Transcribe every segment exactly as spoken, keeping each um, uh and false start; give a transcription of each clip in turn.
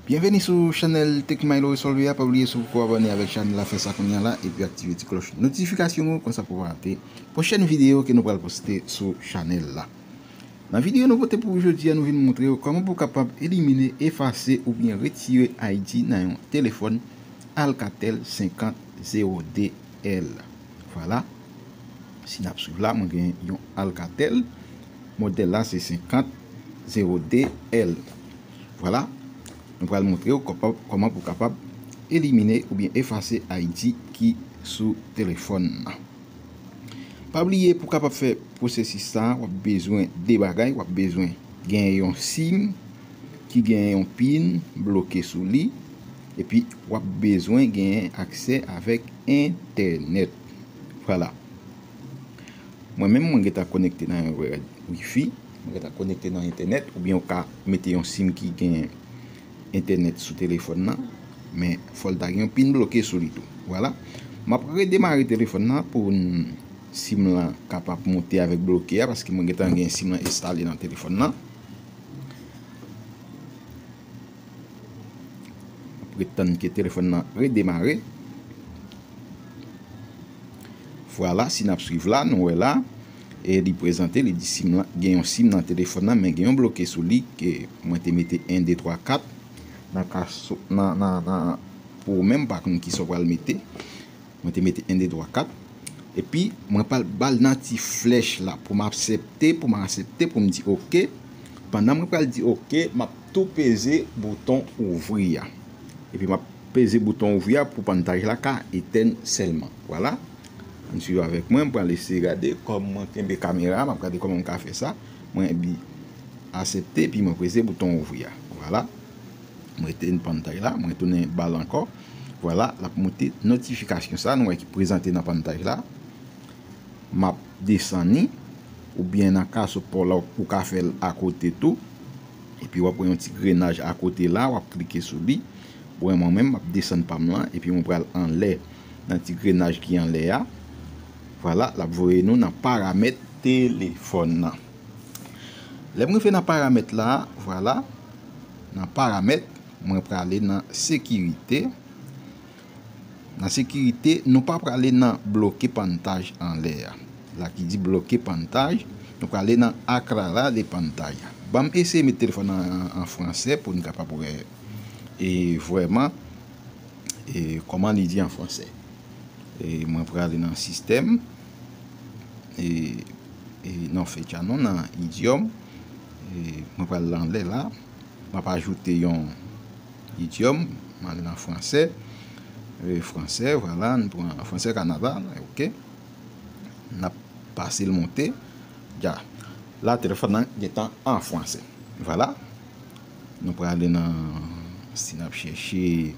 Byenveni sou chanèl Tech Milo Resolve a. Pa bliye, si w poko abòne avèk chanèl la, fè sa kounye a la, epi aktive ti klòch notifikasyon ou, konsa pou w pa rate pwochèn videyo ke nou pral poste sou chanèl la. Nan videyo nou pote pou ou jodi a, nou vin montre w kòman pou w kapab elimine, efase oubyen retire I D nan yon telefòn Alcatel senkant zewo de L. Vwala. Si n ap swiv la, mwen gen yon Alcatel. Modèl la se senkant zewo de L. Vwala. Nou pral montre w kòman pou w kapab elimine oubyen efase I D ki sou telefòn nan. Pa bliye, pou w kapab fè pwosesis sa a, w ap bezwen de bagay. W ap bezwen gen yon sim ki gen yon pin bloke sou li, epi w ap bezwen gen aksè avèk entènèt. Vwala. Mwen menm, mwen gentan konekte nan yon wifi, mwen gentan konekte nan entènèt, oubyen w ka mete yon sim ki gen entènèt sou telefòn nan, men fò l ta gen yon pin bloke sou li tou. Vwala. M ap redemare telefòn nan pou n, sim lan kapab monte avèk bloke a, paske mwen gentan gen sim lan enstale nan telefòn nan. M ap ret tann ke telefòn nan redemare. Vwala, si n ap swiv la, nou wè la, e li prezante, li di sim lan, gen yon sim nan telefòn nan, men gen yon bloke sou li ke mwen te mete en, de, twa, kat. Nan ka sou, nan, nan, nan, pou ou menm, pa konn kisa w pral mete. Mwen te mete en, de, twa, kat. Epi, mwen pral ba l nan ti flèch la pou m aksepte, pou m aksepte, pou m di oke. Pandan mwen pral di oke, m ap tou peze bouton ouvri a. Epi m ap peze bouton ouvri a pou pantaj la ka etèn sèlman. Vwala. Ann swiv avèk mwen, m pral eseye gade kòman mwen kenbe kamera a, m ap gade kòman m ka fè sa. Mwen bi aksepte, epi mwen peze bouton ouvri a. Vwala. Mwen etèn pantaj la, mwen tounen ba l ankò. Vwala, l ap monte notifikasyon sa, nou wè ki prezante nan pantaj la. M ap desann li, oubyen nan ka sou pa w la, ou ka fè l akote tou. Epi w ap wè yon ti grenaj akote la, w ap klike sou li. Bon, mwen menm, m ap desann pa m lan, epi mwen pral anlè nan ti grenaj ki anlè a. Vwala, l ap voye nou nan paramèt telefòn nan. Lè m rive nan paramèt la, vwala, nan paramèt, mwen prale nan sekirite. Nan sekirite, nou pa prale nan bloke pantaj anlè a. La ki di bloke pantaj, nou prale nan aclarar de pantalla. Ban m eseye met telefòn nan an, an fransè pou n kapab wè e vrèman e kòman li di an fransè. E mwen prale nan sistèm. E, e non, fetya non, nan idyòm. E mwen pral anlè la. M ap ajoute yon idyòm. M ale nan fransè. E fransè, vwala, n pran fransè Kanada, oke. N ap pase l monte. Dja. La, telefòn nan gentan an fransè. Vwala. Nou prale nan, si n ap chèche,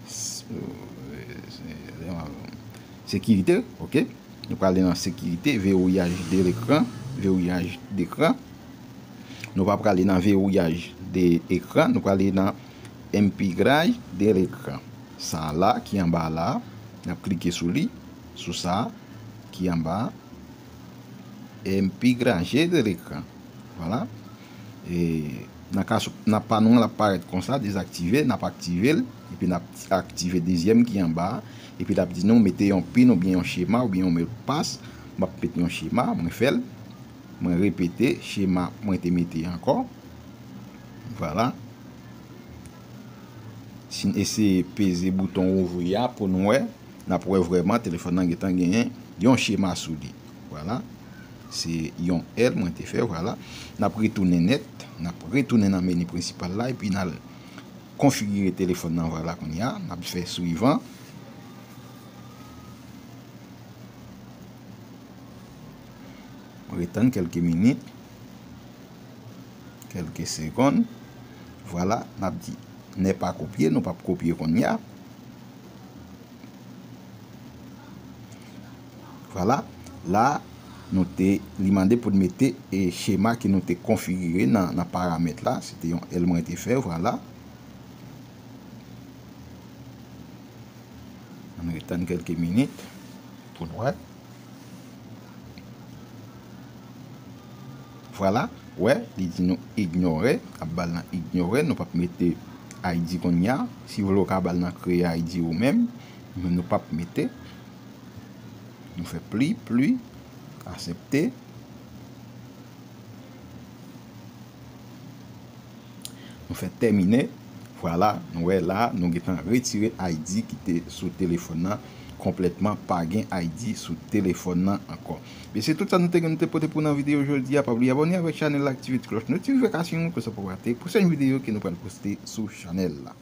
s-, euh, sekirite, oke. Nou prale nan sekirite, verrouillage de l'écran, verrouillage d'écran. Nou pa prale nan verrouillage de écran, nou prale nan empiltrage de l'écran. Sa la ki anba la, n ap klike sou li, sou sa ki anba, empiltrage de l'écran. Vwala. E nan ka sou, nan pano an, l ap parèt konsa, dezaktive, n ap aktive l, epi n ap aktive dezyèm ki anba a, epi l ap di nou mete yon pin oubyen yon chema oubyen yon modpas. M ap mete yon chema, mwen fè l. Mwen repete chema mwen te mete ankò. Vwala. Si n eseye peze bouton ouvri a pou n wè, n ap wè vrèman telefòn nan gentan genyen yon chema sou li. Vwala. Se yon L mwen te fè, vwala. N ap retounen nèt, n ap retounen nan meni prensipal la, epi n al konfigire telefòn nan, vwala, kounye a. N ap fè swivan. Retann kèlke minit, kèlke segonn. Vwala, n ap di, ne pa copier, nou p ap kopye kounye a. Vwala, la, nou te, li mande pou n mete, e, chema ke nou te konfigire nan, nan paramèt la. Se te yon L mwen te fè, vwala. Ann retann kèlke minit pou n wè. Vwala, wè, li di nou inyore, ap ba l nan inyore, nou p ap mete I D kounye a. Si w vle, w ka ba l nan kreye I D ou menm, men nou p ap mete. Nou fè pli, pli, aksepte. Nou fè tèmine. Vwala, nou wè la, nou gentan retire I D ki te sou telefòn nan konplètman, pa gen I D sou telefòn nan ankò. Men se tout sa nou te gen nou te pote pou nan videyo jodi a. Pa bliye abòne avèk chanèl la, aktive ti klòch notifikasyon pou sa pa w rate pwochèn videyo ke nou pral poste sou chanèl la.